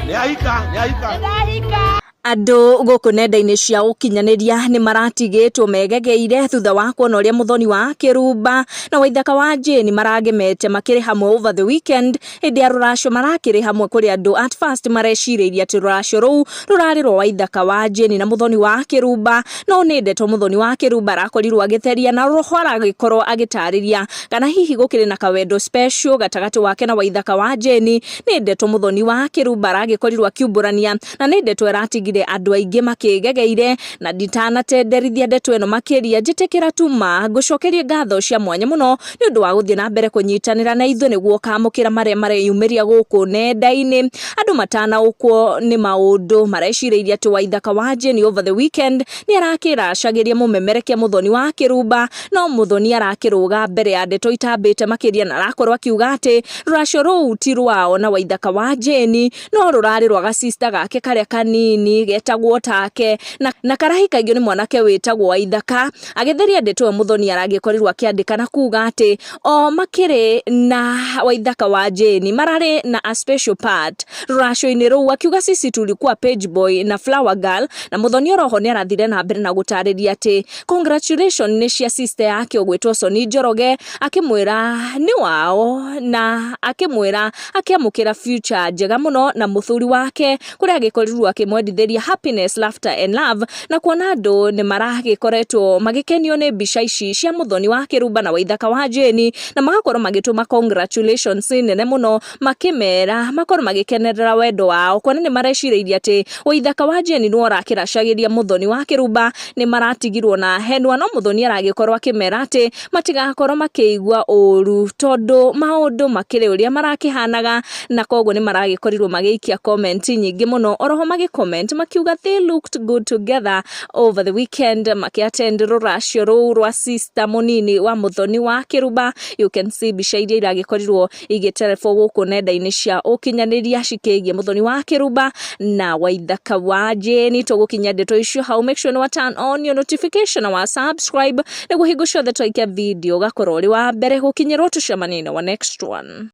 Nĩ ahika, nĩ ahika. Ndahika. Andũ gũkũ nenda-inĩ cia ũkinyanĩria nĩ maratigĩtwo megegeire thutha wa kuona ũrĩa Mũthoni wa Kĩrumba na Waithaka wa Jane maragemete makĩrĩ hamwe over the weekend hĩndĩ ya rũracio. Marakĩrĩ hamwe kũrĩ andũ at first marecirĩirie atĩ rũracio rũu rũrarĩ rwa Waithaka wa Jane na Mũthoni wa Kĩrumba, no nĩ ndeto Mũthoni wa Kĩrumba arakorirwo agĩtheria na roho aragĩkorwo agĩtarĩria kana hihi gũkĩrĩ na kawendo special gatagatĩ wake na Waithaka wa Jane. Nĩ ndeto Mũthoni wa Kĩrumba aragĩkorirwo akiumbũrania na nĩ ndeto ĩratigire andũ aingĩ makĩgegeire. Na nditanatenderithia ndeto ĩno makĩria, njĩtĩkĩra tuma ngũcokerie ngatho cia mwanya mũno nĩ ũndũ wa gũthiĩ na mbere kũnyitanĩra na ithuĩ nĩguo ũkamũkĩra marĩa mareyumĩria gũkũ nenda-inĩ. Andũ matanaũkwo nĩ maũndũ marecirĩirie atĩ Waithaka wa Jane over the weekend nĩ arakĩracagĩria mũmemerekia Mũthoni wa Kĩrumba, no Mũthoni arakĩrũga mbere ya ndeto itambĩte makĩria na arakorwo akiuga atĩ rũracio rũu ti rwao na Waithaka wa Jane, no rũrarĩ rwa gacista gake karĩa kanini getagwo take na karahikaigio nĩ mwanake wĩtagwo Waithaka. Agĩtheria ndeto ĩyo, Mũthoni aragĩkorirwo akĩandĩka na kuga atĩ o makĩrĩ na Waithaka wa Jane mararĩ na a special part rũracio-inĩ rũu, akiuga, "Sisi tulikuwa page boy na flower girl." Na Mũthoni oroho nĩ arathire na mbere na gũtarĩria atĩ congratulation nĩ cia sister yake ũgwĩtwo Soni Njoroge, akĩmwĩra nĩ wao na akĩmwĩra akĩamũkĩra future njega mũno na mũthuri wake, kũrĩa agĩkorirwo akĩmwendithĩria happiness, laughter and love. Na kuona andũ nĩ maragĩkoretwo magĩkenio nĩ mbica ici cia Mũthoni wa Kĩrumba na Waithaka wa Jane na magakorwo magĩtũma congratulations nene mũno, makĩmera makorwo magĩkenerera wendo wao, kuona nĩ marecirĩirie atĩ Waithaka wa Jane nĩwe ũrakĩracagĩria Mũthoni wa Kĩrumba, nĩ maratigirwo na henwa. No Mũthoni aragĩkorwo akĩmera atĩ matigakorwo makĩigua ũru tondũ maũndũ makĩrĩ ũrĩa marakĩhanaga, na koguo nĩ maragĩkorirwo magĩikia comment nyingĩ mũno, oroho magĩ comment makiuga they looked good together over the weekend makĩattend rũracio rũu rwa sister mũnini wa Mũthoni wa Kĩrumba. You can see mbica iria iragĩkorirwo igĩterebwo gũkũ nenda-inĩ cia ũkinyanĩria cikĩgiĩ Mũthoni wa Kĩrumba na Waithaka wa Jane. Tũgũkinyia ndeto icio hau. Make sure nĩ wa turn on your notification na wa subscribe nĩguo hingo ciothe twaikia video ũgakorwo ũrĩ wa mbere gũkinyĩrwo. Tũcemanie na wa next one.